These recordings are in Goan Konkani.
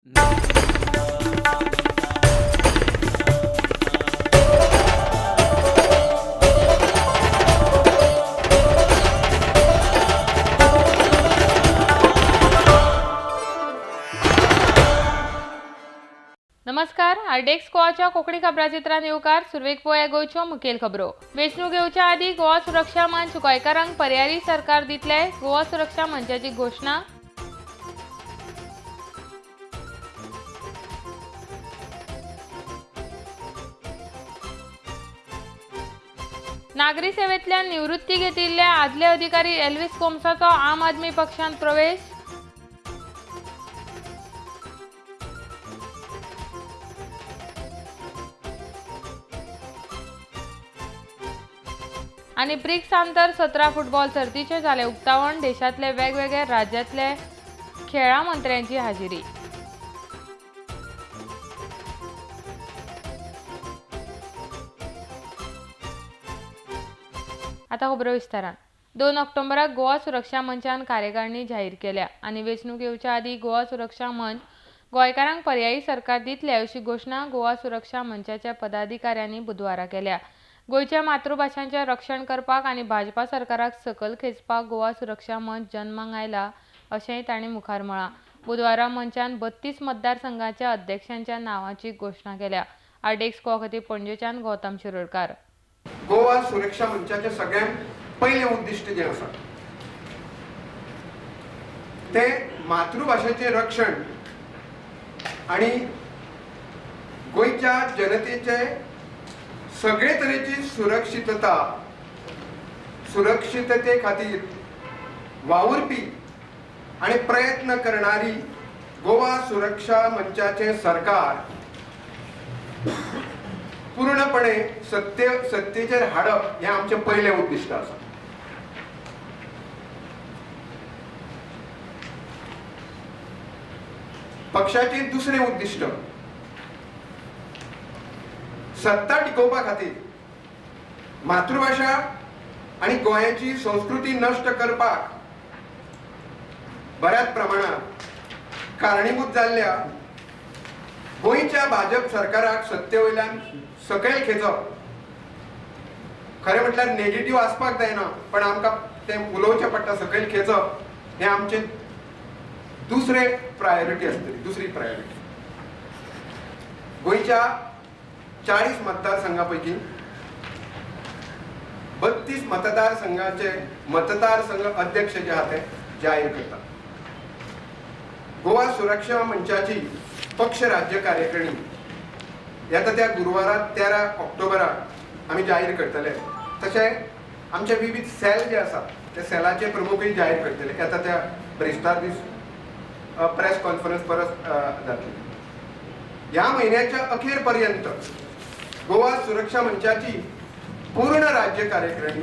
नमस्कार, आरडीएक्स गोवाच्या कोंकणी खबराचित्रांत येवकार. सुरवेक पळोवया गोंयच्यो मुखेल खबरो. वेंचणूक येवच्या आदीं गोवा सुरक्षा मंच गोंयकारांक पर्यायी सरकार दितले, गोवा सुरक्षा मंचाची घोशणा. नागरी सेवेंतल्यान निवृत्ती घेतिल्ले आदले अधिकारी एल्विस गोम्साचो आम आदमी पक्षांत प्रवेश. आनी ब्रिक्स आंतर 17 फुटबॉल सर्तीचें जालें उक्तावण. देशांतले वेगवेगळ्या राज्यांतले खेळां मंत्र्यांची हाजेरी. आतां खबरो विस्तारान. 2 ऑक्टोबराक गोवा सुरक्षा मंचान कार्यकारिणी जाहीर केल्या आनी वेंचणूक येवच्या आदीं गोवा सुरक्षा मंच गोंयकारांक पर्यायी सरकार दितले अशी घोशणा गोवा सुरक्षा मंचाच्या पदाधिकाऱ्यांनी बुधवारा केल्या. गोंयच्या मातृभाशांचें रक्षण करपाक आनी भाजपा सरकाराक सकयल खेचपाक गोवा सुरक्षा मंच जन्माक आयला अशेंय तांणी मुखार म्हळां. बुधवारा मंचान 32 मतदारसंघाच्या अध्यक्षांच्या नांवाची घोशणा केल्या. आरडीएक्स गोवा खातीर पणजेच्यान गौतम शिरोडकार. गोवा सुरक्षा मंचाचे सगळ्यांत पयलें उद्दिश्ट जें आसा तें मातृभाशेचें रक्षण आनी गोंयच्या जनतेचे सगळे तरेची सुरक्षितता सुरक्षितते खातीर वावुरपी आनी प्रयत्न करणारी गोवा सुरक्षा मंचाचें सरकार पूर्णपणे सत्तेचेर हाडप हें आमचें पयलें उद्दिश्ट आसा. पक्षाचें दुसरें उद्दिश्ट सत्ता टिकोवपा खातीर मातृभाशा आनी गोंयाची संस्कृती नश्ट करपाक बऱ्याच प्रमाणात कारणीभूत जाल्ल्या गोंयच्या भाजप सरकाराक सत्ते वयल्यान सकयल खेचप. खरें म्हटल्यार नेगेटीव आसपाक जायना, पण आमकां तें उलोवचें पडटा. सकयल खेचप हें आमचें दुसरें प्रायोरिटी आसतली, दुसरी प्रायोरिटी. गोंयच्या 40 मतदारसंघा पैकी 32 मतदारसंघाचे मतदारसंघ अध्यक्ष जे आहात ते जाहीर करतात. गोवा सुरक्षा मंचाची पक्ष राज्य कार्यकारिणी येता त्या गुरुवारा 13 ऑक्टोबराक आमी जाहीर करतले. तशें आमचे विविध सेल जे आसा ते सेलाचे प्रमुखूय जाहीर करतले. येता त्या ब्रेस्तार दीस प्रेस कॉन्फरन्स परत जातली. ह्या म्हयन्याच्या अखेर पर्यंत गोवा सुरक्षा मंचाची पूर्ण राज्य कार्यकारिणी,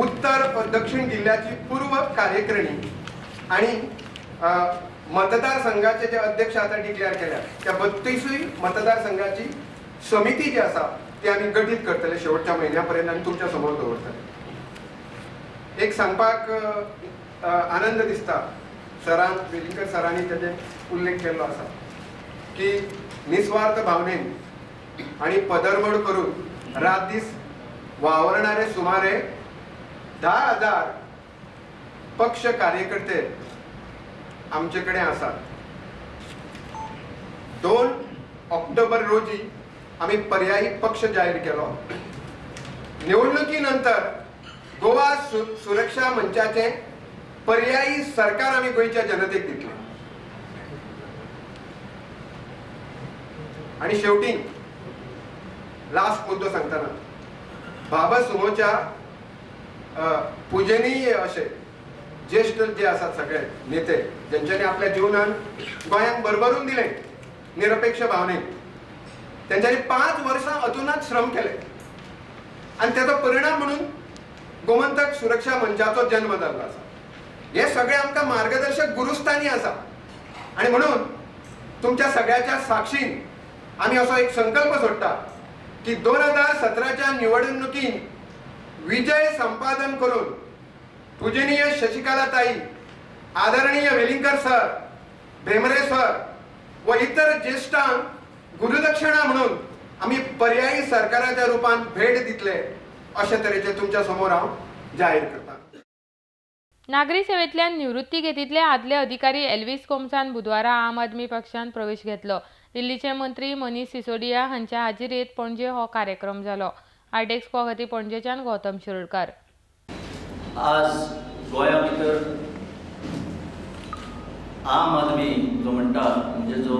उत्तर दक्षिण जिल्ह्याची पूर्व कार्यकारिणी आणि मतदारसंघाचे जे अध्यक्ष आता डिक्लेअर केल्या त्या 32 मतदारसंघाची समिती जी आसा ती आमी गठीत करतले शेवटच्या म्हयन्या पर्यंत आनी तुमच्या समोर दवरतले. एक सांगपाक आनंद दिसता, सरान वेलिंगकर सरांनी ताजे उल्लेख केल्लो आसा की निस्वार्थ भावनेन आनी पदरमोड करून रात दीस वावरणारे सुमारे 10,000 पक्ष कार्यकर्ते आमचे कडेन आसात. 2 ऑक्टोबर रोजी आमी पर्यायी पक्ष जाहीर केलो. निवडणुकी नंतर गोवा सुरक्षा मंचाचे पर्यायी सरकार आमी गोंयच्या जनतेक दितले. आनी शेवटी लास्ट मुद्दो सांगतना बाबा सुमोच्या पुजनीय अशे ज्येश्ठ जे आसात सगळे नेते ज्यांच्यानी आपल्या जीवनान गोंयांक भरभरून दिलें निरपेक्ष भावनेन, तेंच्यांनी 5 वर्सां अतुनात श्रम केले आनी तेजो परिणाम म्हणून गोमंतक सुरक्षा मंचाचो जन्म जाल्लो आसा. हे सगळे आमकां मार्गदर्शक गुरुस्थानी आसा आनी म्हणून तुमच्या सगळ्याच्या साक्षीन आमी असो एक संकल्प सोडटा की 2017च्या निवडणुकीन विजय संपादन करून पूजनीय शशिकला ताई, आदरणीय वेलिंगकर सर, भेमरे सर व इतर ज्येश्ठांक गुरुदक्षिणा म्हणून आमी पर्यायी सरकाराच्या रूपान भेट दितले अशे तरेचे तुमच्या समोर हांव जाहीर करता. नागरी सेवेंतल्यान निवृत्ती घेतिल्ले आदले अधिकारी एल्विस गोम्सान बुधवारा आम आदमी पक्षान प्रवेश घेतलो. दिल्लीचे मंत्री मनीष सिसोदिया हांच्या हाजिरेत पणजे हो कार्यक्रम जालो. आरडीएक्स खातीर पणजेच्यान गौतम शिरोडकर. आज गोंया भितर आम आदमी जो म्हणटा म्हणजे जो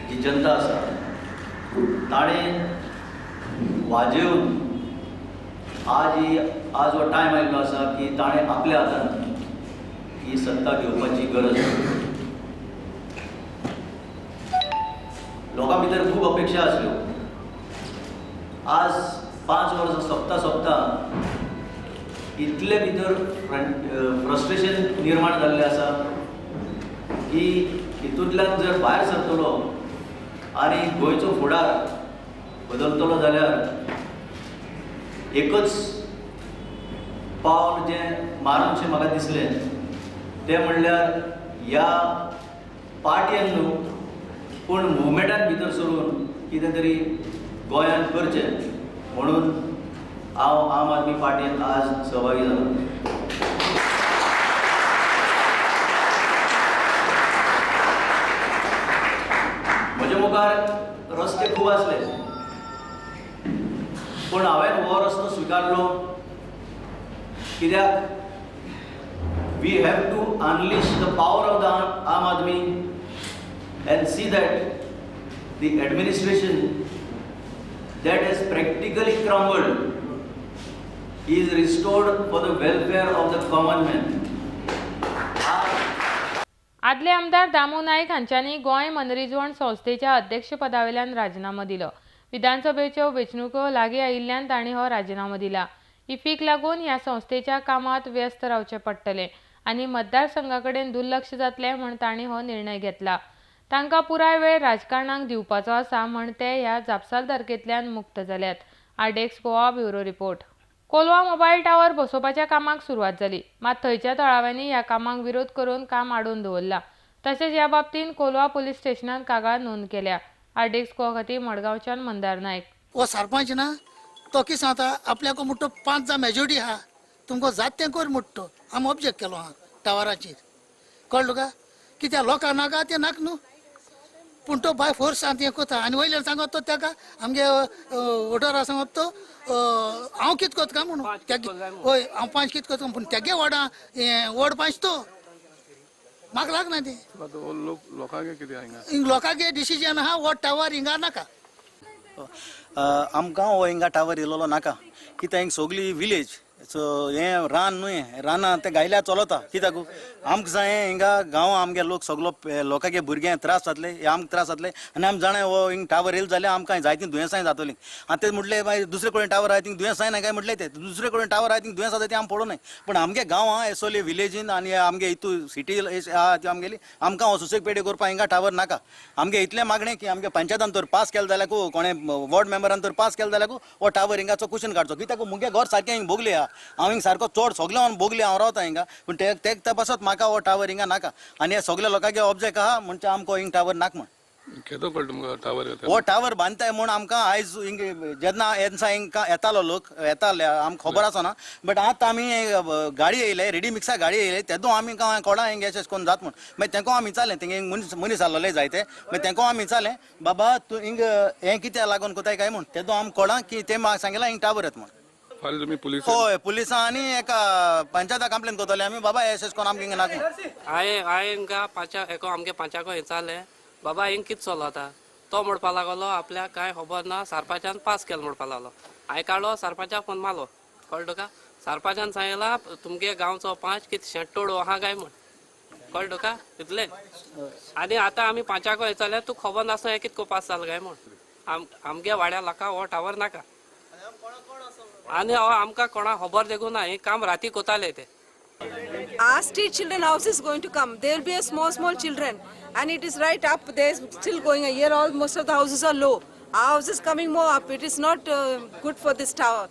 जी जनता आसा ताणें वाजेवन आज हो टायम आयिल्लो आसा की ताणें आपल्या हातान ही सत्ता घेवपाची गरज आसा. लोकां भितर खूब अपेक्षा आसल्यो. आज 5 वर्सां सोंपता सोंपता इतले भितर फ्रस्ट्रेशन निर्माण जाल्लें आसा की हितूंतल्यान जर भायर सरतलो आनी गोंयचो फुडार बदलतलो जाल्यार एकच पावल जें मारूनशें म्हाका दिसलें तें म्हणल्यार ह्या पार्टयन न्हू पूण मुवमेंटान भितर सरून कितें तरी गोंयांत करचें म्हणून हांव आम आदमी पार्टीन आज सहभागी जालो. म्हजे मुखार रस्ते खूब आसले पूण हांवें हो रस्तो स्विकारलो कित्याक we have to unleash the power of the Aam Aadmi and see that the administration that has practically crumbled is restored for the welfare of the common man. आदले आमदार दामू नायक हांच्यांनी गोंय मनरिजवण संस्थेच्या अध्यक्षपदावेल्यान राजिनामो दिलो. विधानसभेच्यो वेंचणुको लागीं आयिल्ल्यान तांणी हो राजिनामो दिला. इफीक लागून ह्या संस्थेच्या कामांत व्यस्त रावचें पडटलें आनी मतदारसंघा कडेन दुर्लक्ष जातलें म्हूण तांणी हो निर्णय घेतला. तांकां पुराय वेळ राजकारणाक दिवपाचो आसा म्हूण ते ह्या जापसालदारकेंतल्यान मुक्त जाल्यात. RDX Goa bureau report. Colva mobile tower बसोवपाच्या कामाक सुरवात जाली, मात थंयच्या थळाव्यांनी ह्या कामाक विरोध करून काम आडोवन दवरलां. तशेंच ह्या बाबतींत कोलवा पुलीस स्टेशनान कागाळ नोंद केल्या. आरडीएक्स गोवा खातीर मडगांवच्यान मंदार नायक. हो सरपंच ना तो कितें सांगता आपल्याक म्हणटा 5 जाण मेजोरिटी आहा तुमकां जात तें कर म्हणटा. आमी ऑब्जेक्ट केलो आहा टावराचेर, कळ्ळें तुका? कित्याक लोकांक नाका तें नाका न्हू, पूण तो बाय फोर्स हें कोता आनी वयल्यान सांगत तो ताका आमगे वोटरा सांगत तो हांव कितें कोता काय म्हणून हय हांव 5 कितें कोता पूण तेगे वॉर्डा हें वॉर्ड 5 तो म्हाका लागना तें. लोकांगे डिसिजन आहा हो टावर हिंगा नाका. आमकां हो हिंगा टावर येयलेलो नाका कित्याक हिंगा सगळी विलेज सो हें रान न्हय रानां तें गायल्यार चलता कित्याक आमकां जाय हिंगा गांव आमगे लोक सगलो लोकांगे भुरग्यांक त्रास जातले हे आमकां त्रास जातले आनी आमी जाणा हो हिंग टावर येयलो जाल्यार आमकां जायतीं दुयेंसां जातलीं. आनी ते म्हटलें मागीर दुसरे कडेन टावर आहा थिंग दुयेंसां ना काय म्हटलें ते दुसरे कडेन टावर आहा थिंग दुयेंसां जाता तें आमी पळोवं न्हय पूण आमगे गांव आहा एसोली विलेजीन आनी आमगे हितू सिटी आहा ती आमगेली आमकां हो सुसेग पेडे करपाक हिंगा टावर नाका. आमगे इतलें मागणें की आमगे पंचायतान तर पास केलें जाल्यार कोणें वॉर्ड मेंबरान तर पास केलें जाल्यार हो टावर हिंगाचो कुशीन काडचो कित्याक मुगे घर सारकें हिंग भोगले आहा. हांव हिंग सारको चड सगळें हांव भोगले हांव रावता हिंगा पूण ते पासत म्हाका हो टावर हिंगा नाका आनी हे सगळे लोकांचे ऑब्जेक्ट आहा म्हणजे आमकां हिंग टावर नाका म्हण. हो टावर बांदताय म्हूण आमकां आयज हिंग जेन्ना येन्सा हिंगा येतालो लोक येताले आमकां खबर आसना बट आतां आमी गाडी येयले रेडी मिक्सा गाडी येयले तेदो आमी कोणा हिंग अशें करून जात म्हूण मागीर तेंको आमी विचारलें तेंगे मनीस आसलेले जायते मागीर तेंको आमी विचारलें बाबा तूं हिंग हें कित्याक लागून कोताय काय म्हूण तेदो आमकां कोणा की ते म्हाका सांगलां हिंग टावर येता म्हूण. हय पुलिसां आनी एका पंचायता कंप्लेन करतले आमी बाबा अशें करून आमकां हिंगा नाका. हांवें हिंगा पांचा एको आमगे पांचाको विचारलें बाबा हिंग कितें चलता तो म्हणपा लागलो आपल्याक कांय खबर ना सरपंचान पास केलो म्हणपा लागलो. हांवें काडलो सरपंचाक फोन मारलो कळ्ळें तुका? सरपंचान सांगला तुमगे गांवचो 5 कितें शेट्टोड आहा काय म्हूण कळ्ळें तुका इतलें. आनी आतां आमी पांचाको विचारलें तूं खबर नासतना हें कितें पास जालें काय म्हूण आमगे वाड्या लोकां हो टावर नाका आनी आमकां कोणा खबर देखून ना हें काम राती कोताले ते. Our street children house is going to come. There will be a small children and it is right up there, still going a year. All most of the houses are low. Our house is coming more up. It is not good for this tower.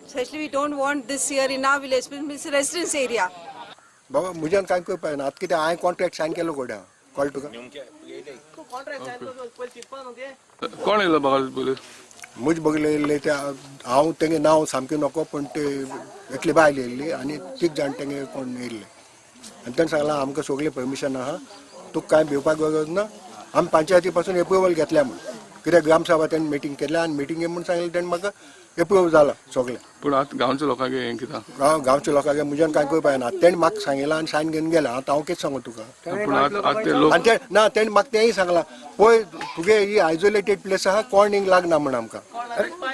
Especially we don't want this here in our village. It's a residence area. बाबा म्हज्यान कांय करपाक ना आतां कितें हांवें कॉन्ट्रॅक्ट सायन केलो कोड्या कळ्ळें तुका? कोण येयलो बघाल पयलीं? म्हज बगले येयल्ले ते हांव तेंगे नांव सामकें नको, पण ते एकली बायल येयल्ली आनी तीग जाण तेंगे कोण येयल्ले आनी तेणें सांगलां आमकां सगळें परमिशन आहा, तुका कांय भिवपाक गरज ना, आमी पंचायती पासून एप्रुवल घेतल्या म्हूण. कित्याक ग्रामसभा तेणें मिटींग केल्या आनी मिटिंगे म्हूण सांगलें तेणें म्हाका एप्रूव जाला सगळें. पूण आतां गांवच्या लोकांक हें कितें? गांवच्या लोकांक म्हज्यान कांय करपाक जायना. तेणें म्हाका सांगिलां आनी सायन घेवन गेला. आतां हांव कितें सांगू तुका? आनी ना तेणें म्हाका तेंय सांगलां, पळय तुगे ही आयसोलेटेड प्लेस आहा, कोण हिंग लागना म्हण आमकां,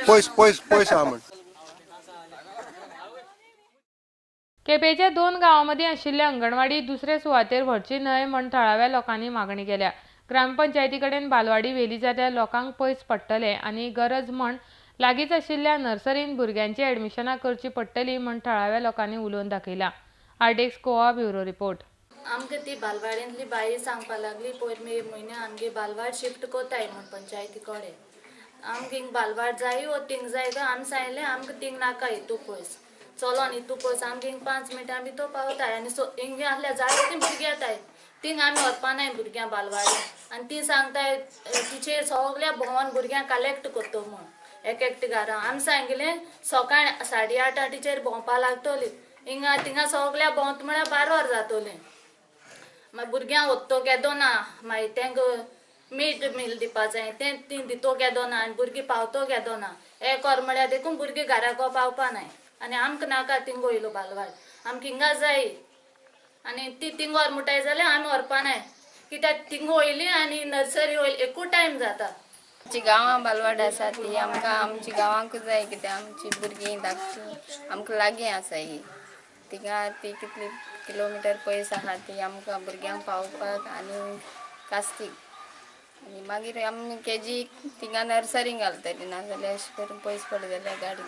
पयस पयस पयस आहा म्हण. केपेंच्या 2 गांवां मदीं आशिल्ली अंगणवाडी दुसरे सुवातेर व्हरची न्हय म्हण थळाव्या लोकांनी मागणी केल्या. ग्रामपंचायती कडेन बालवाडी व्हेली जाल्यार लोकांक पयस पडटले आनी गरज म्हण लागींच आशिल्ल्या नर्सरीन भुरग्यांची एडमिशनां करची पडटली म्हण थळाव्या लोकांनी उलोवन दाखयला. RDX Goa bureau report. आमकां ती बालवाडींतली बाई सांगपा लागली पयर मे म्हयन्या आमगे बालवाड शिफ्ट कोताय म्हण पंचायती कडेन. आमकां हिंग बालवाड जाय वो थिंग जाय काय आमी सांगलें आमकां थिंग नाका, हितू पयस चलोन हितू पयस आमकां हिंग 5 मिनटां भितर पावताय आनी हिंग आहल्या जाय तीं भुरगीं येताय, थिंग आमी व्हरपा नाय भुरग्यां बालवाडी. आनी ती सांगताय टिचर सगळ्या भोंवन भुरग्यांक कलेक्ट करतो म्हूण एक एकटे घरां. आमी सांगिल्लें सकाळी 8:30 टिचर भोंवपा लागतली, हिंगा थिंगा सगळ्या भोंवत म्हळ्यार 12 वर जातोलें. मागीर भुरग्यांक वत्तो केदो ना, मागीर तेंकां मीठ मील दिवपा जाय तें ती दितो केदो ना आनी भुरगीं पावतो केदो ना. एक वर म्हळ्यार देखून भुरगीं घराक पावपा नाय आनी आमकां नाका थिंग वयलो बालवाड, आमकां हिंगा जाय. आनी ती थिंग व्हर म्हणटाय जाल्यार आमी व्हरपा नाय, कित्याक थिंग वयली आनी नर्सरी वयली एकूच टायम जाता. आमची गांवां बालवाड आसा ती आमकां आमची गांवांकूच जाय, कित्याक आमची भुरगीं धाकटी आमकां लागीं आसा ही, थिंगा ती कितली किलोमिटर पयस आहा ती आमकां भुरग्यांक पावपाक आनी कास्तीक. आनी मागीर आमी केजी थिंगा नर्सरींक घालतली, नाजाल्यार अशें करून पयस पडले जाल्यार गाडी.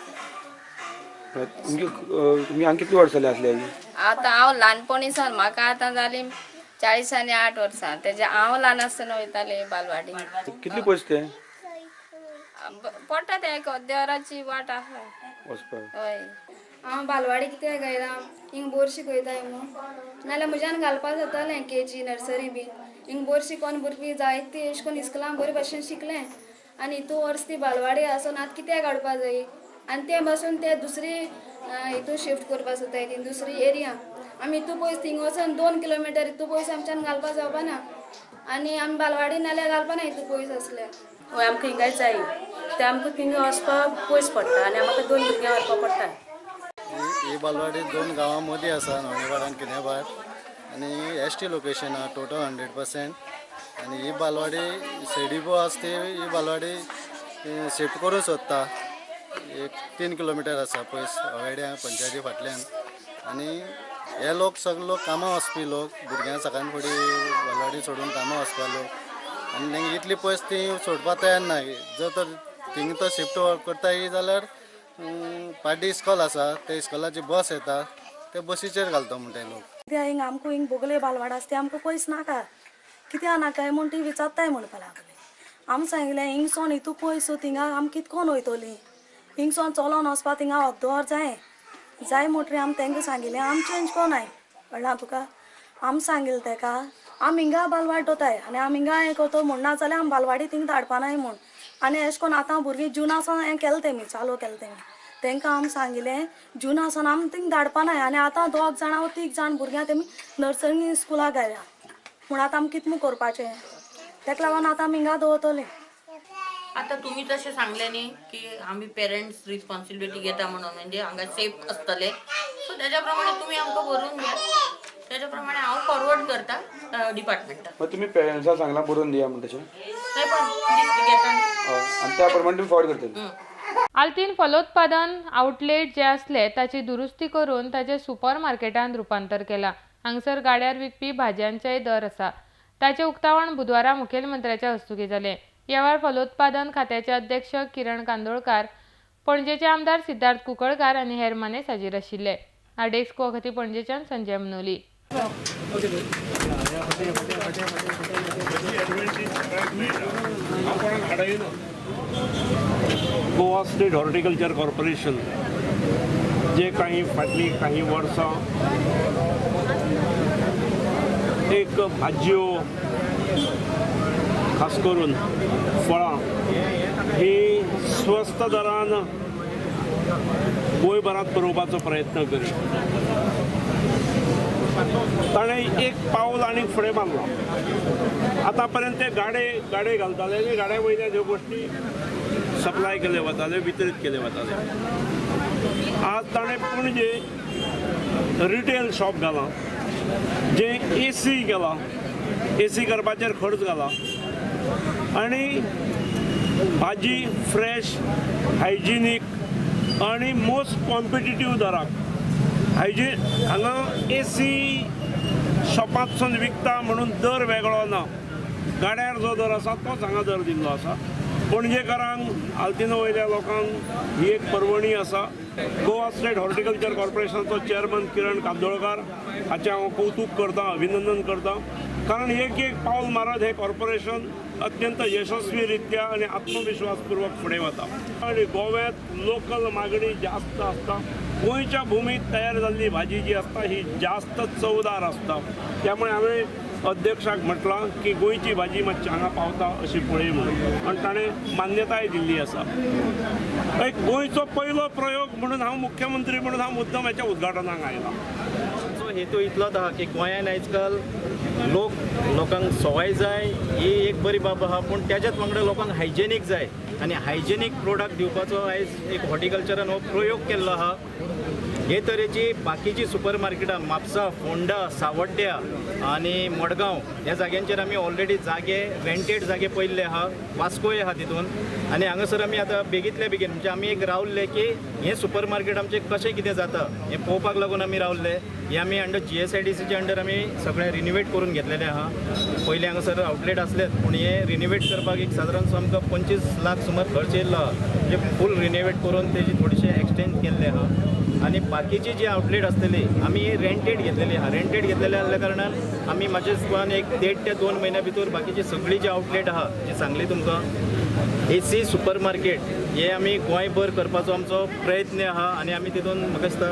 तुमी हांगा कितली वर्सां जालीं आसली? आतां हांव ल्हानपणी सावन, म्हाका आतां जालीं 48 वर्सां. तेज्या हांव ल्हान आसतना वयतालें बालवाडी. कितली पयस तें पडटा तें एक देवराची वाट आहा वचपाक. हय. हांव बालवाडी कित्याक गायला हिंग बोर शिकयताय म्हूण, नाल्यार म्हज्यान घालपाक जातालें केजी नर्सरी बी. हिंग बोर शिकोन भुरगीं जायतीं अशें करून इस्कुलान बरे भशेन शिकलें आनी हितू वर्स ती बालवाडी आसून आतां कित्याक काडपा जाय. आनी ते बसून ते दुसरी हितू शिफ्ट करपा सोदताय ती दुसरी एरिया. आमी हितू पयस थिंग वचोन 2 किलोमिटर हितू पयस आमच्यान घालपा जावपा ना आनी आमी बालवाडी नाल्यार घालपा ना हितू पयस आसल्यार. हय, आमकां हिंगाय जाय, ते आमकां थिंगा वचपाक पयस पडटा आनी आमकां 2 भुरग्यां व्हरपा पडटा. ही बालवाडी 2 गांवां मदीं आसा, नवणेवाड आनी किनेभाट, आनी एस टी लोकेशन आहा टोटल 100%. आनी ही बालवाडी सेडिबो आसा ती ही बालवाडी शिफ्ट करूंक सोदता. एक 3 किलोमिटर आसा पयस अवेड्या पंचायती फाटल्यान. आनी हे लोक सगळे लोक कामां वचपी लोक, भुरग्यांक सकाळ फुडें बालवाडी सोडून कामां वचपा लोक, आनी तेंकां इतली पयस ती सोडपाक तयार ना. जर तर थिंग तो शिफ्ट करता जाल्यार पाड्डी इस्कॉल आसा, ते इस्कॉलाची बस येता, ते बसीचेर घालता म्हणटा लोक. कित्याक हिंग आमकां हिंग बोगले बालवाड आसा ते आमकां पयस नाका, कित्याक नाकाय म्हूण ती विचारताय म्हणपा लागली. आमी सांगलें हिंगसोन हितू पयस थिंगा आमी कितकोन वयतलीं, हिंगसोन चलोन वचपा थिंगा अर्द वर जाय जाय म्हणटरी आमी तेंकां सांगिल्लें आमी चेंज कोनाय. कळ्ळां तुका? आमी सांगिल्लें तेका आमी हिंगा बालवाड दवरताय आनी आमी हिंगा हें करता म्हूण, ना जाल्यार आमी बालवाडी थिंगा धाडपा नाय म्हूण. आनी अशें करून आतां भुरगीं जुना सावन हें केलें तेमी, चालू केलें तेमी. तेंकां आमी सांगिल्लें जुना सावन आमी थिंगा धाडपा नाय आनी आतां 2 जाणां वो 3 जाण भुरग्यां तेमी नर्सरी स्कुलाक घाल्या म्हूण आतां आमी कितें करपाचें? तेका लागून आतां आमी हिंगा दवरतलीं. आतां तुमी तशें सांगलें न्ही की आमी पेरंट्स रिस्पॉन्सिबिलिटी घेता म्हणून, म्हणजे हांगा सेफ आसतले, सो तेज्या प्रमाणे तुमी आमकां बरोवन दिया, तेज्या प्रमाणे हांव फॉरवर्ड करता डिपार्टमेंटाक. तुमी पेरंट्सांक सांगलां बरोवन दिया म्हण तशें? हय, पण घेता आनी त्या प्रमाणे तुमी फॉरवर्ड करतले. आल्तीन फलोत्पादन आउटलेट जे आसले ताची दुरुस्ती करून ताचें सुपर मार्केटांत रुपांतर केलां. हांगसर गाड्यार विकपी भाजयांचेय दर आसा. ताचें उक्तावण बुधवारा मुखेलमंत्र्याच्या हस्तुकीं जालें. ह्या वेळार फलोत्पादन खात्याचे अध्यक्ष किरण कांदोळकार, पणजेचे आमदार सिद्धार्थ कुंकळकार आनी हेर मानेस्त हाजीर आशिल्ले. आरडीएक्स गोवा खातीर पणजेच्यान Sanjay Manoli. Goa state horticulture corporation जे काही फाटलीं काही वर्सां एक भाजयो खास करून फळां ही स्वस्त दरान गोंयभरांत पुरोवपाचो प्रयत्न करी. ताणें एक पावल आनी फुडें मारलां. आतां पर्यंत ते गाडे घालताले आनी गाड्या वयल्या ह्यो गोश्टी सप्लाय केले वताले, वितरीत केले वताले. आज ताणें पणजे रिटेल शॉप घालां, जें एसी केलां, एसी करपाचेर खर्च घाला आनी भाजी फ्रेश, हायजिनीक आनी मोस्ट कॉम्पिटिटीव दराक. हायजीन हांगा एसी शॉपांतसून विकता म्हणून दर वेगळो ना, गाड्यार जो दर आसा तोच हांगा दर दिल्लो आसा. पणजेकारांक, आल्तिनो वयल्या लोकांक ही एक पर्वणी आसा. गोवा स्टेट हॉर्टिकल्चर कॉर्पोरेशनाचो चेअरमन किरण कांदोळकार हाचें हांव कौतूक करतां, अभिनंदन करतां, कारण एक एक पावल मारत हें कॉर्पोरेशन अत्यंत यशस्वी रित्या आनी आत्मविश्वासपूर्वक फुडें वता. आनी गोव्यांत लोकल मागणी जास्त आसता. गोंयच्या भुमीत तयार जाल्ली भाजी जी आसता ही जास्त चवदार आसता. त्यामुळे हांवें अध्यक्षाक म्हटलां की गोंयची भाजी मातशी हांगा पावता अशी पळय म्हणून, आनी ताणें मान्यताय दिल्ली आसा. एक गोंयचो पयलो प्रयोग म्हणून हांव मुख्यमंत्री म्हणून हांव मुद्दम हेच्या उद्घाटनाक आयला. सो हेतू इतलोच आहा की गोंयान आयजकाल लोकांक सवाय जाय ही एक बरी बाब आहा, पूण त्याच्याच वांगडा लोकांक हायजेनीक जाय आनी हायजेनीक प्रोडक्ट दिवपाचो आयज एक हॉर्टिकल्चरान हो प्रयोग केल्लो आहा. हे तरेची बाकीची सुपर मार्केटां म्हापसा, फोंडा, सावड्ड्या आनी मडगांव ह्या जाग्यांचेर आमी ऑलरेडी जागे रेंटेड जागे पळयल्ले आहा, वास्कोय आहा तितून. आनी हांगासर आमी आतां बेगींतल्या बेगीन म्हणजे आमी एक रावल्ले की हें सुपर मार्केट आमचें कशें कितें जाता हें पळोवपाक लागून आमी रावल्ले. हे आमी अंडर GSIDCच्या अंडर आमी सगळें रिनोवेट करून घेतलेलें आहा. पयलीं हांगासर आउटलेट आसलेच, पूण हें रिनोवेट करपाक एक सादारण आमकां 25 लाख सुमार खर्च येयल्लो आहा. म्हणजे फूल रिनोवेट करून तेजी थोडीशी एक्सटेंड केल्ले आहा. आनी बाकीची जी आउटलेट आसतली आमी रेंटेड घेतलेली आहा. रेंटेड घेतलेले आसल्या कारणान आमी म्हाजे सुद्दां एक 1.5 ते 2 म्हयन्या भितर बाकीची सगळी जी आउटलेट आहा जी सांगली तुमकां एसी सुपर मार्केट हे आमी गोंयभर करपाचो आमचो प्रयत्न आहा. आनी आमी तितून म्हाका दिसता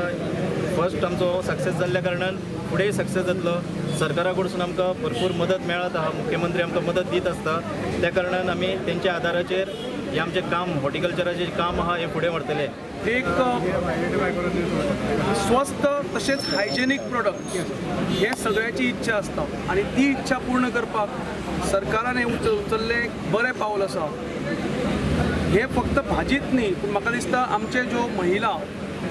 फर्स्ट आमचो सक्सेस जाल्ल्या कारणान फुडें सक्सेस जातलो. सरकारा कडसून आमकां भरपूर मदत मेळत आहा, मुख्यमंत्री आमकां मदत दीत आसता, त्या कारणान आमी तेंच्या आदाराचेर हें आमचें काम हॉर्टिकल्चराचें काम आहा हें फुडें व्हरतले. एक स्वस्त तशेंच हायजेनीक प्रोडक्ट हे सगळ्याची इच्छा आसता आनी ती इच्छा पूर्ण करपाक सरकारान हें उचल्लें बरें पावल आसा. हे फक्त भाजीच न्ही, पूण म्हाका दिसता आमचे ज्यो महिला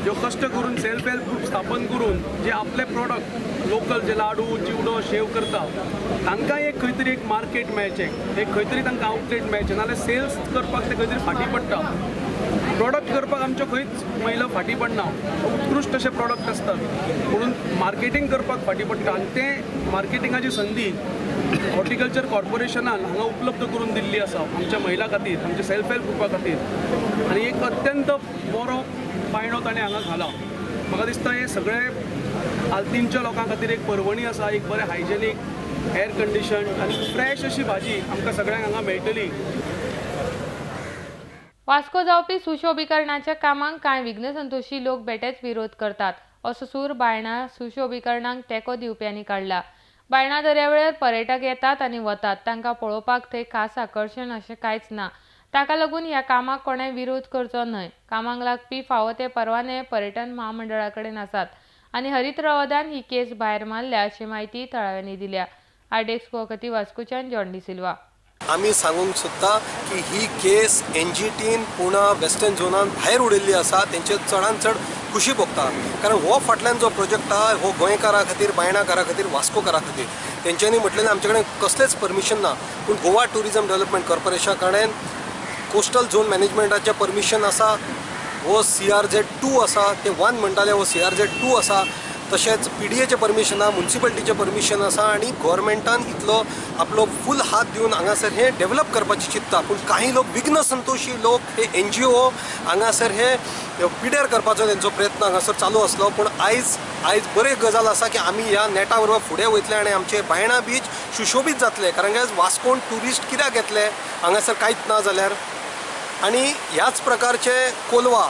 ज्यो कश्ट करून सेल्फ हेल्प ग्रूप स्थापन करून जे आपले प्रोडक्ट लोकल जे लाडू, चिवडो, शेव करता तांकां एक खंय तरी एक मार्केट मेळचें, एक खंय तरी तांकां आउटलेट मेळचें, नाजाल्यार सेल्स करपाक ते खंय तरी फाटीं पडटा. प्रोडक्ट करपाक आमच्यो खंयच महिला फाटीं पडना, उत्कृश्ट अशे प्रोडक्ट आसतात म्हणून मार्केटींग करपाक फाटीं पडटा आनी तें मार्केटिंगाची संदी हॉर्टिकल्चर कॉर्पोरेशनान हांगा उपलब्ध करून दिल्ली आसा आमच्या महिला खातीर, आमच्या सेल्फ हेल्प ग्रुपा खातीर. आनी एक अत्यंत बरो पायणो ताणें हांगा घाला. म्हाका दिसता हें सगळें आल्तीनच्या लोकां खातीर एक पर्वणी आसा. एक बरें हायजेनीक, एअर कंडिशन आनी फ्रेश अशी भाजी आमकां सगळ्यांक हांगा मेळटली. वास्को जावपी सुशोभीकरणाच्या कामांक कांय विघ्नसंतोषी लोक बेटेच विरोध करतात असो सूर बायणा सुशोभीकरणाक तेंको दिवप्यांनी काडला. बायणा दर्यावेळेर पर्यटक येतात आनी वतात, तांकां पळोवपाक थंय खास आकर्शण अशें कांयच ना. ताका लागून ह्या कामाक कोणें विरोध करचो न्हय. कामाक लागपी फावो ते परवाने पर्यटन म्हामंडळा कडेन आसात आनी हरीत रवादान ही केस भायर मारल्या अशी म्हायती थळाव्यांनी दिल्या. आरडीएक्स गोवा वास्कोच्यान जॉन डिसिल्वा. आमी सांगूंक सोदता की ही केस एनजीटीन पुणा वेस्टर्न झोनान भायर उडयल्ली आसा. तेंचे चडान चड खुशी भोगता, कारण हो फाटल्यान जो प्रोजेक्ट आहा हो गोंयकारां खातीर, बायणाकारां खातीर, वास्कोकारां खातीर. तेंच्यांनी म्हटलें आमचे कडेन कसलेंच परमिशन ना, पूण गोवा ट्युरिजम डेव्हलपमेंट कॉर्पोरेशना कडेन कोस्टल झोन मॅनेजमेंटाचें परमिशन आसा. हो CRZ 2 आसा, ते 1 म्हणटाले, हो CRZ 2 आसा. तशेंच PDAचें परमिशन आसा, मुन्सिपालिटीचें परमिशन आसा आनी गोवोरमेंटान इतलो आपलो फूल हात दिवन हांगासर हें डेव्हलप करपाचें चिंतता. पूण कांय लोक विघ्न संतोशी लोक हे NGO हांगासर हे पिड्यार करपाचो तेंचो प्रयत्न हांगासर चालू आसलो. पूण आयज आयज बरी गजाल आसा की आमी ह्या नेटा बरोबर फुडें वयतले आनी आमचे बायणा बीच सुशोबीत जातले. कारण आयज वास्कोन ट्युरिस्ट कित्याक येतले हांगासर कांयच ना जाल्यार. आनी ह्याच प्रकारचे कोलवा,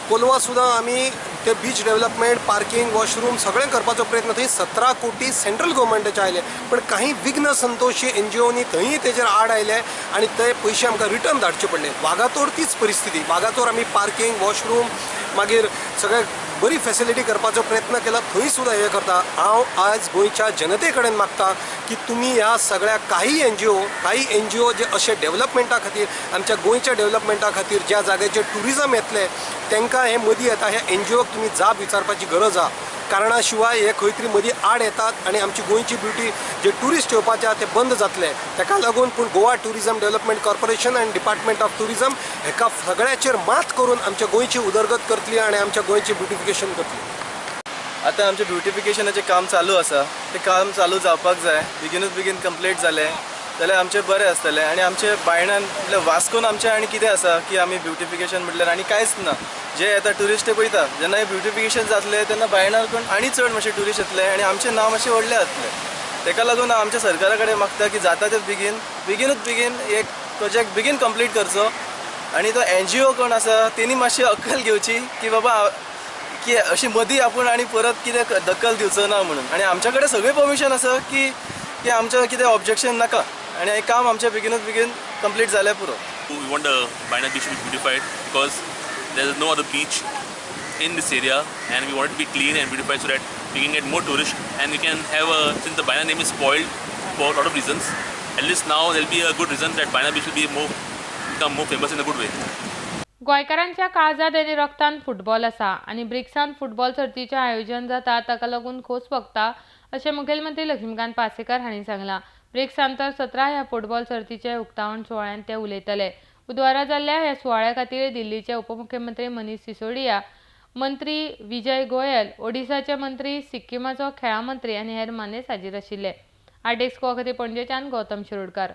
कोलवा सुद्दां आमी ते बीच डेव्हलपमेंट, पार्किंग, वॉशरूम सगळें करपाचो प्रयत्न थंय 17 कोटी सेंट्रल गव्हर्मेंटाचे आयले, पण काही विघ्न संतोषी एनजीओनी थंय तेजेर आड आयले आनी ते पयशे आमकां रिटर्न धाडचे पडले. वागातोर तीच परिस्थिती. वागातोर आमी पार्किंग, वॉशरूम, मागीर सगळें बरी फॅसिलिटी करपाचो प्रयत्न केला, थंय सुद्दां हें करता. हांव आज गोंयच्या जनते कडेन मागता की तुमी ह्या सगळ्या काही एनजीओ जे अशे डेव्हलपमेंटा खातीर, आमच्या गोंयच्या डेव्हलपमेंटा खातीर ज्या जाग्याचेर ट्युरिजम येतलें तांकां हें मदीं येता, ह्या एनजीओक तुमी जाप विचारपाची गरज आसा. कारणा शिवाय हे खंय तरी मदीं आड येतात आनी आमची गोंयची ब्युटी जे ट्युरिस्ट येवपाचे आहा ते बंद जातले. ताका लागून पूण गोवा ट्युरिजम डेव्हलपमेंट कॉर्पोरेशन आनी डिपार्टमेंट ऑफ ट्युरिजम हेका सगळ्याचेर मात करून आमच्या गोंयची उदरगत करतली आनी आमच्या गोंयची ब्युटिफिकेशन करतली. आतां आमचें ब्युटिफिकेशनाचें काम चालू आसा, तें काम चालू जावपाक जाय. बेगीनूच बेगीन कंप्लीट जालें जाल्यार आमचें बरें आसतलें. आनी आमचे बायणान म्हटल्यार वास्कोन आमचें आनी कितें आसा की आमी ब्युटिफिकेशन म्हटल्यार आनी कांयच ना. जे येता ट्युरिस्ट ते पळयता, जेन्ना हें ब्युटिफिकेशन जातलें तेन्ना बायणार कोण आनी चड मातशे ट्युरिस्ट येतले आनी आमचें नांव मातशें व्हडलें जातलें. तेका लागून हांव आमच्या सरकारा कडेन मागता की जाता ते बेगीन बेगीनूच बेगीन एक प्रोजेक्ट बेगीन कंप्लीट करचो आनी तो एनजीओ कोण आसा तेणी मातशी अक्कल घेवची की बाबा की अशी मदीं आपूण आनी परत कितें दखल दिवचो ना म्हणून. आनी आमच्या कडेन सगळें परमिशन आसा की आमचें कितें ऑब्जेक्शन नाका आनी हें काम आमचें बेगीनूच बेगीन कंप्लीट जाल्यार पुरो. We want the Baina beach to be beautified because there is no other beach in this area and we want it to be clean and beautified so that we can get more tourists and we can have a, since the Baina name is spoiled for a lot of reasons, at least now there will be a good reason that Baina beach will be become more famous in a good way. गोंयकारांच्या काळजांत आनी रक्तान फुटबॉल आसा आनी ब्रिक्सान फुटबॉल सर्तीचें आयोजन जाता ताका लागून खोस भोगता अशें मुखेलमंत्री लक्ष्मीकांत पार्सेकर हांणी सांगलां. ब्रिक्स आंतर 17 ह्या फुटबॉल सर्तीचे उक्तावण सुवाळ्यांत ते उलयतले. बुधवारा जाल्ल्या ह्या सुवाळ्या खातीर दिल्लीचे उपमुख्यमंत्री मनीष सिसोडिया, मंत्री विजय गोयल, ओडिसाचे मंत्री, सिक्किमाचो खेळां मंत्री आनी हेर मानेस्त हाजीर आशिल्ले. आर्टेक्स गोवा खातीर पणजेच्यान Gautam Shirodkar.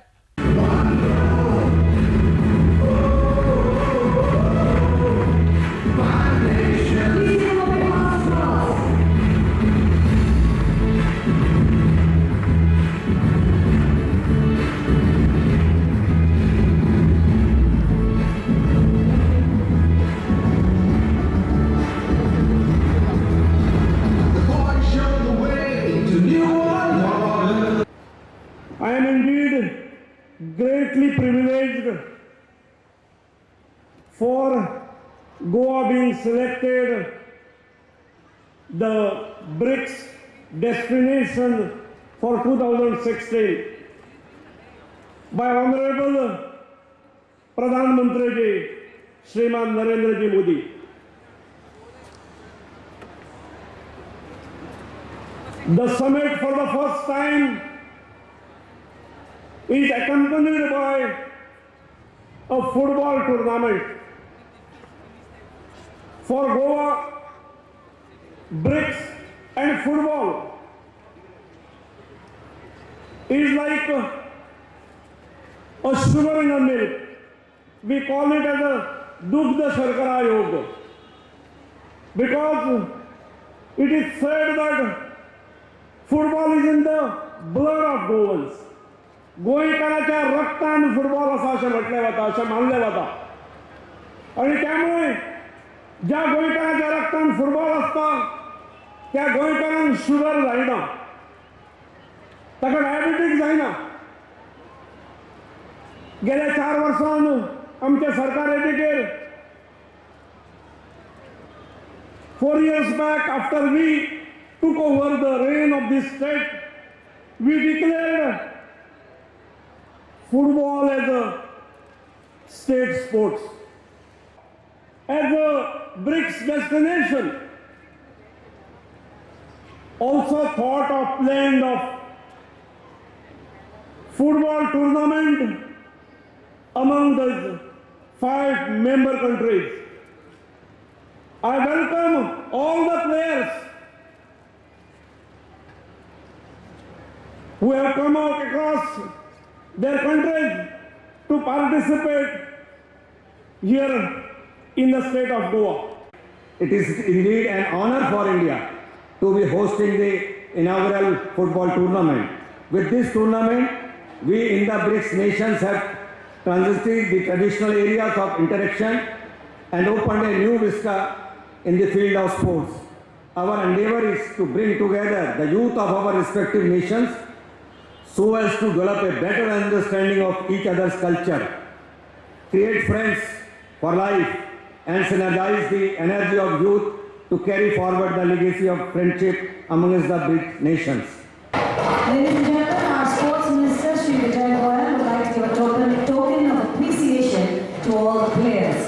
I am indeed greatly privileged for Goa being selected the BRICS destination for 2016 by Honorable Pradhan Mantri Ji, Shriman Narendra Ji Modi. The summit for the first time is accompanied by a football tournament. For Goa, BRICS and football is like a sugar in a milk. We call it as a Dugdha Sharkara Yoga, because it is said that football is in the blood of Goans. गोंयकाराच्या रक्तान फुटबॉल आसा अशें म्हटलें वता, अशें मानलें वता आनी त्यामुळे ज्या गोंयकाराच्या रक्तान फुटबॉल आसता त्या गोंयकारान शुगर जायना, ताका डायबिटीक जायना. गेल्या 4 वर्सां आमचें सरकार येतकीर 4 years back after we took over the reign of this state, we declared football as a state sports, as a BRICS destination. Also thought of planned of football tournament among the 5 member countries. I welcome all the players who have come out across their countries to participate here in the state of Goa. It is indeed an honor for India to be hosting the inaugural football tournament. With this tournament, we in the BRICS nations have transited the traditional areas of interaction and opened a new vista in the field of sports. Our endeavor is to bring together the youth of our respective nations so as to develop a better understanding of each other's culture, create friends for life, and synergize the energy of youth to carry forward the legacy of friendship amongst the big nations. Ladies and gentlemen, our sports minister, Shri Vijay Goyal, would like to give a token of appreciation to all the players.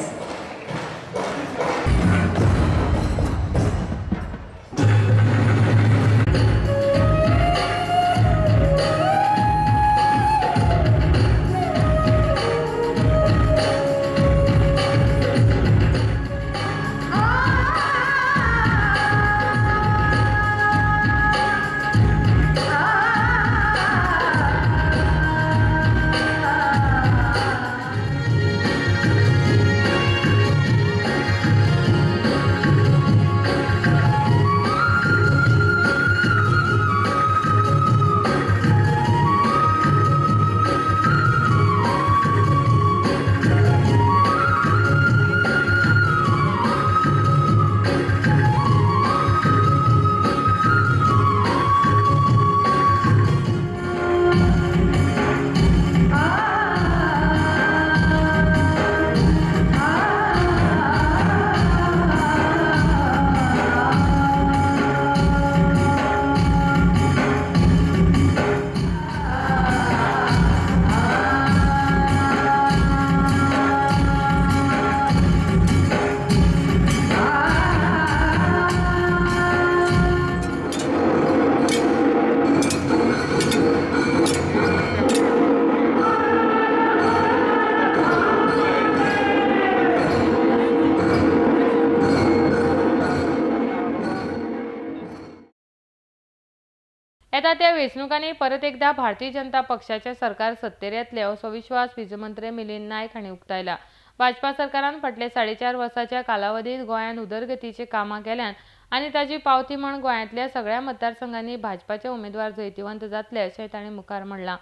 येता त्या वेंचणुकांनी परत एकदा भारतीय जनता पक्षाचे सरकार सत्तेर येतले असो विश्वास वीज मंत्री मिलिंद नायक हांणी उक्तायला. भाजपा सरकारान फाटल्या 4.5 वर्सांच्या कालावधीत गोंयांत उदरगतीची कामां केल्यान आनी ताची पावती म्हूण गोंयांतल्या सगळ्या मतदारसंघांनी भाजपाचे उमेदवार जैतिवंत जातले अशें तांणी मुखार म्हणलां.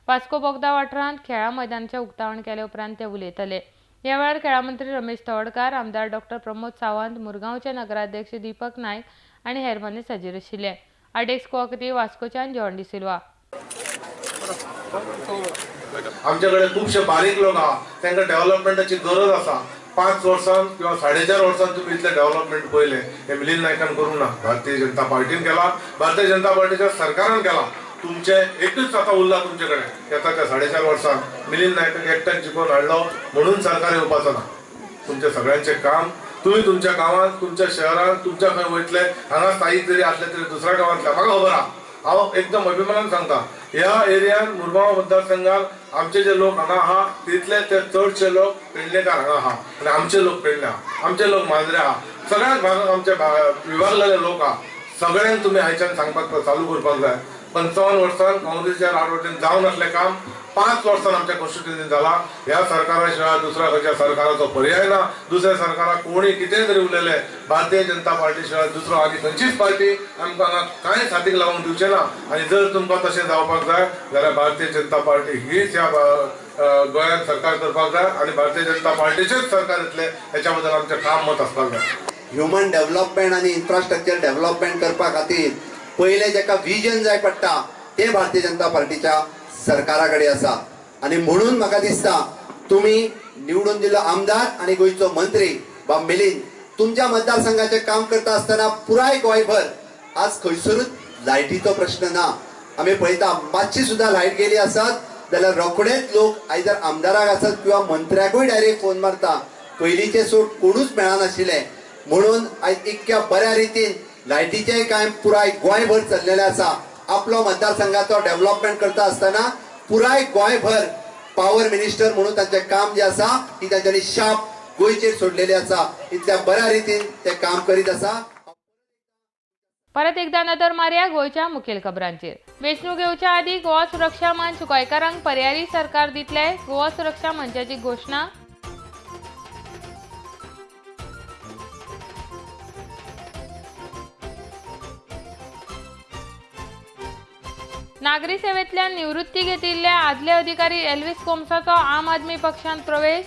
वास्को बोगदा वाठारांत खेळां मैदानाचें उक्तावण केले उपरांत ते उलयताले. ह्या वेळार खेळां मंत्री रमेश तवडकार, आमदार डॉक्टर प्रमोद सावंत, मुरगांवचे नगराध्यक्ष दीपक नायक आनी हेर मानेस्त हाजीर आशिल्ले. आडेक्स कोकती वास्कोच्यान जॉन डिसिल्वा. आमच्याकडे खुबशे बारीक लोक आहा, तांकां डेव्हलपमेंटाची गरज आसा. 5 वर्सां किंवा 4.5 वर्सां तुमी इतलें डेव्हलपमेंट पळयलें हें मिलिंद नायकान करूंक ना, भारतीय जनता पार्टीन केला, भारतीय जनता पार्टीच्या सरकारान केला. तुमचें एकूच आतां उरलां तुमचे कडेन, येता त्या 4.5 वर्सां मिलिंद नायकाक एकट्यान जिखोवन हाडलो म्हणून सरकार येवपाचो ना. तुमचें सगळ्यांचें काम तुमी तुमच्या गांवांत, तुमच्या शहरांत, तुमच्या खंय वयतले हांगा स्थायीक जरी आसले तरी दुसऱ्या गांवांतल्या म्हाका खबर आहा. हांव एकदम अभिमानान सांगता, ह्या एरियान मुरगांव मतदारसंघात आमचे जे लोक हांगा आहा तितले ते चडशे लोक पेडणेकार हांगा आहा आनी आमचे लोक पेडणे आहा, आमचे लोक मांद्रे आहा, सगळ्याच भागांत आमचे विभागलेले लोक आहा. सगळ्यांक तुमी आयच्यान सांगपाक चालू करपाक जाय. 55 वर्सां काँग्रेसच्या राजवटीन जावन आसलें काम 5 वर्सां आमच्या कॉन्स्टिट्युएन्सीन जाला. ह्या सरकारा शिवाय दुसऱ्या खंयच्या सरकाराचो पर्याय ना. दुसऱ्या सरकाराक कोणी कितें तरी उलयलें, भारतीय जनता पार्टी शिवाय दुसरो आनी खंयचीच पार्टी आमकां हांगा कांय हातीक लावूंक दिवचें ना. आनी जर तुमकां तशें जावपाक जाय जाल्यार भारतीय जनता पार्टी हीच ह्या गोंयांत सरकार करपाक जाय आनी भारतीय जनता पार्टीचेच सरकार येतलें हेच्या बद्दल आमचें ठाम मत आसपाक जाय. ह्युमन डेव्हलपमेंट आनी इन्फ्रास्ट्रक्चर डेव्हलपमेंट करपा खातीर पयलें जेका विजन जाय पडटा तें भारतीय जनता पार्टीच्या सरकारा कडेन आसा. आनी म्हणून म्हाका दिसता तुमी निवडून दिल्लो आमदार आनी गोंयचो मंत्री बाब मिलिंद तुमच्या मतदारसंघाचें काम करता आसतना पुराय गोंयभर आज खंयसरूच लायटीचो प्रश्न ना. आमी पळयता मातशी सुद्दां लायट गेली आसत जाल्यार रोखडेच लोक आयदर आमदाराक आसत किंवा मंत्र्याकूय डायरेक्ट फोन मारता. पयलींचे सोड कोणूच मेळनाशिल्ले, म्हणून आयज इतक्या बऱ्या रितीन लायटीचेंय काम पुराय गोंयभर चल्लेलें आसा. आपलो मतदारसंघाचो डेव्हलपमेंट करता आसतना पुराय गोंयभर पावर मिनिस्टर म्हणून तांचें काम जें आसा ती तांच्यांनी शाप गोंयचेर सोडलेली आसा. इतल्या बऱ्या रितीन ते काम करीत आसा. परत एकदा नदर मारया गोंयच्या मुखेल खबरांचेर. वेंचणूक येवच्या आदीं गोवा सुरक्षा मंच गोंयकारांक पर्यायी सरकार दितले, गोवा सुरक्षा मंचाची घोशणा. नागरी सेवेंतल्यान निवृत्ती घेतिल्ल्या आदले अधिकारी एल्विस कोम्साचो आम आदमी पक्षांत प्रवेश.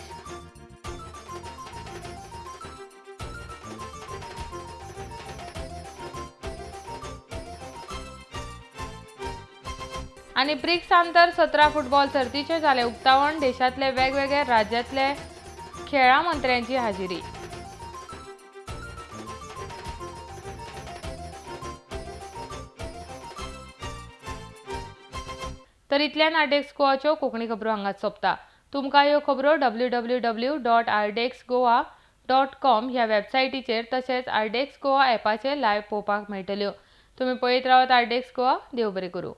आनी ब्रिक्स आंतर 17 फुटबॉल सर्तीचें जालें उक्तावण. देशांतले वेगवेगळ्या राज्यांतले खेळां मंत्र्यांची हाजिरी. तर इतल्यान आरडीएक्स गोवाच्यो कोंकणी खबरो हांगाच सोंपता. तुमकां ह्यो खबरो www.rdxgoa.com ह्या वेबसायटीचेर तशेंच आरडीएक्स गोवा ॲपाचेर लायव्ह पळोवपाक मेळटल्यो. तुमी पळयत रावात आरडीएक्स गोवा. देव बरें करूं.